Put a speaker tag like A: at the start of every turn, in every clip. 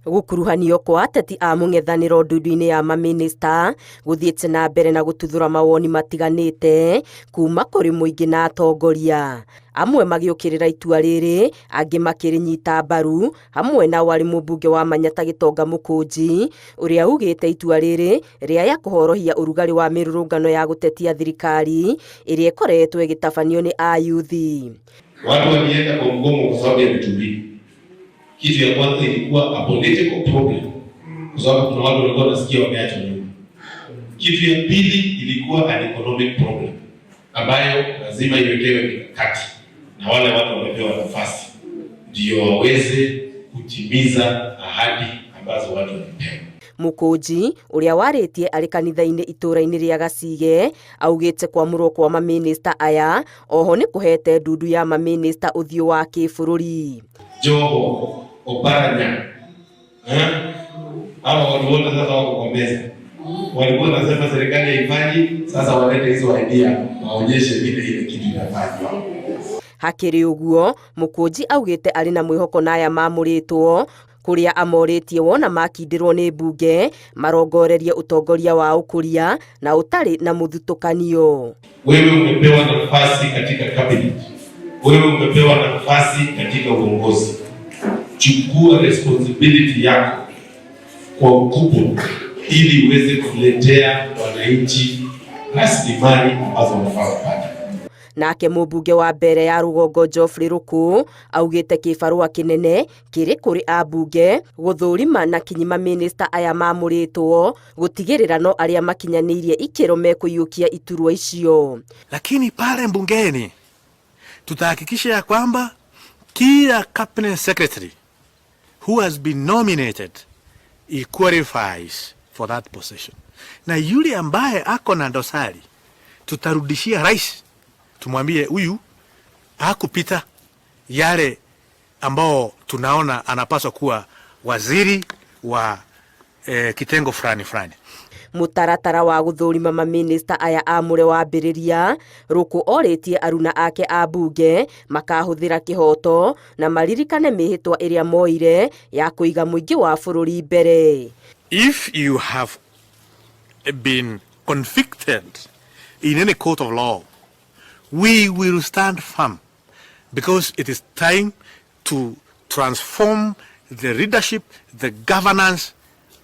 A: Gũkuruhanio kwa ateti a mũng'ethanĩro ndundu-inĩ ya mamĩnĩsta gũthiĩte na mbere na gũtuthũra mawoni matiganĩte kuma kũrĩ mũingĩ na atongoria, amwe magĩũkĩrĩra itua rĩrĩ, angĩ makĩrĩnyita mbaru, hamwe na warĩ mũmbunge wa Manyata Gĩtonga Mũkũnji, ũrĩa ugĩte itua rĩrĩ rĩaya kũhorohia ũrugarĩ wa mĩrũrũngano ya gũtetia thirikari ĩrĩa ĩkoretwo ĩgĩtabanio nĩ ayuthi.
B: Watu walienda kwa mgomo kwa sababu ya vitu mbili. Kitu ya kwanza ilikuwa a political problem, kwa sababu kuna watu walikuwa wanasikia wameachwa nyuma. Kitu ya pili ilikuwa an economic problem ambayo lazima iwekewe mikakati na wale watu wamepewa nafasi ndio waweze kutimiza ahadi ambazo watu walipewa.
A: Mũkũnji ũrĩa warĩtie arĩ kanitha-inĩ itũũra-inĩ rĩa Gacige augĩte kwamũrwo kwa mamĩnĩsta aya oho nĩ kũhete ndundu ya mamĩnĩsta ũthiũ wa kĩbũrũri.
B: Joho, Oparanya, eh? Hawa watu wote sasa wako kwa meza, walikuwa wanasema serikali haifanyi, sasa walete hizo idea waonyeshe vile ile kitu inafanywa.
A: Hakĩrĩ ũguo, Mũkũnji augĩte arĩ na mwĩhoko na aya mamũrĩtwo, kũrĩa amorĩtie wona makindĩrwo nĩ mbunge marongorerie ũtongoria wa ũkũria na ũtarĩ na mũthutũkanio.
B: Wewe umepewa nafasi katika cabinet, wewe umepewa nafasi katika uongozi, chukua responsibility yako kwa ukubwa ili uweze kuletea wananchi rasilimali ambazo wanafaa kupata.
A: Nake mũmbunge wa mbere ya rũgongo Geoffrey Ruku augĩte kĩbarũa kĩnene kĩrĩ kũrĩ ambunge gũthũrima na kinyi mamĩnĩsta aya mamũrĩtwo gũtigĩrĩra no arĩa makinyanĩirie ikĩro mekũiyũkia iturwa icio.
C: Lakini pale bungeni tutahakikisha ya kwamba kila cabinet secretary who has been nominated, he qualifies for that position, na yule ambaye ako na dosari tutarudishia rais, tumwambie huyu hakupita yale ambao tunaona anapaswa kuwa waziri wa kitengo fulani fulani.
A: Mũtaratara wa gũthũrima mamĩnĩsta aya amũre wambĩrĩria, Ruku orĩtie aruna ake a mbunge makahũthĩra kĩhoto na maririkane mĩhĩtwa ĩrĩa moire ya kũiga mũingĩ wa bũrũri mbere.
C: If you have been convicted in any court of law, we will stand firm because it is time to transform the leadership, the governance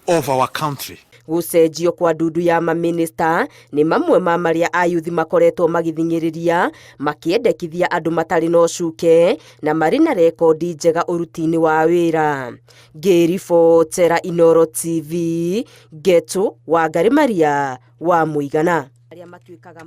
C: of our country.
A: Gũcenjio kwa ndundu ya mamĩnĩsta nĩ mamwe ma marĩa ayuthi makoretwo magĩthing'ĩrĩria makĩendekithia andũ matarĩ na ũcuke na marĩ na rekondi njega ũruti-inĩ wa wĩra. Ngĩribotera Inooro TV, Ngetu Wangari Maria wa Mũigana. Arĩa matuĩkaga